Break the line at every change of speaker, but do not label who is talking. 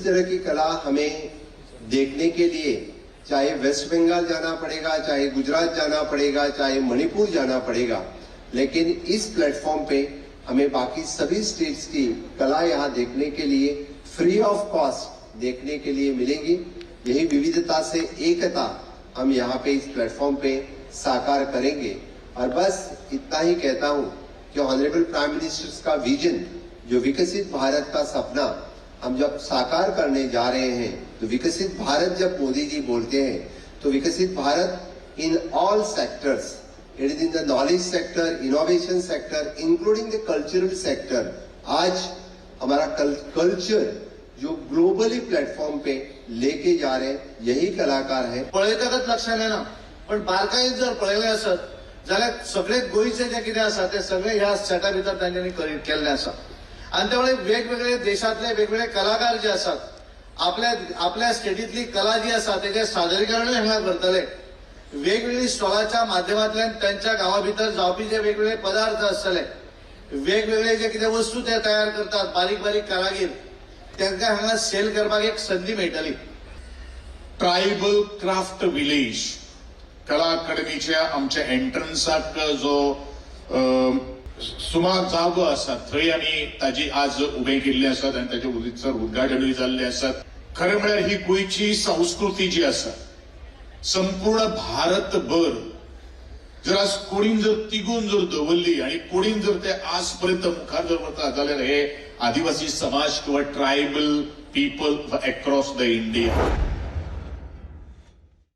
तरह की कला हमें देखने के लिए चाहे वेस्ट बंगाल जाना पड़ेगा, चाहे गुजरात जाना पड़ेगा, चाहे मणिपुर जाना पड़ेगा, लेकिन इस प्लेटफॉर्म पे हमें बाकी सभी स्टेट्स की कला यहाँ देखने के लिए फ्री ऑफ कॉस्ट देखने के लिए मिलेंगी। यही विविधता से एकता हम यहाँ पे इस प्लेटफॉर्म पे साकार करेंगे। और बस इतना ही कहता हूँ कि ऑनरेबल प्राइम मिनिस्टर्स का विजन, जो विकसित भारत का सपना हम जब साकार करने जा रहे हैं, तो विकसित भारत जब मोदी जी बोलते हैं तो विकसित Bharat in all sectors, it is in the knowledge sector, innovation sector, including the cultural sector. आज हमारा कल्चर जो ग्लोबली प्लेटफॉर्म पे लेके जा रहे हैं, यही कलाकार हैं।
पळयतकच लक्षात येना, पण बारकायेन जर पळयलें आसत जाल्यार सगळे गोंयचे जे कितें आसा ते सगळे ह्या सेटा भितर तांच्यांनी केल्लें आसा। आनी त्यामुळे वेगवेगळे देशांतले वेगवेगळे कलाकार जे आसात आपल्या आपल्या स्टेटींतली कला जी आसा तेजें सादरीकरणूय हांगा करतले। वेगवेगळी स्टॉलाच्या माध्यमांतल्यान त्यांच्या गांवा भितर जावपी जे वेगवेगळे पदार्थ आसतले, वेगवेगळे जे कितें वस्तू ते तयार करतात बारीक बारीक कारागीर, तांकां हांगा सेल करपाक एक संदी मेळटली।
ट्रायबल क्राफ्ट विलेज कला अकादमीच्या आमच्या एंट्रन्साक जो सुमार जागो आसा थंय आमी ताजी आज उबें केल्ली आसात आनी ताजे उदीसर उद्घाटनूय जाल्लें आसात। खरें म्हळ्यार ही गोंयची संस्कृती जी आसा संपूर्ण भारतभर जर आज कोणीन जर तिगून जर दवरली आनी कोणीन जर ते आज पर्यंत मुखार जर वता जाल्यार हे आदिवासी समाज किंवा tribal people across the India.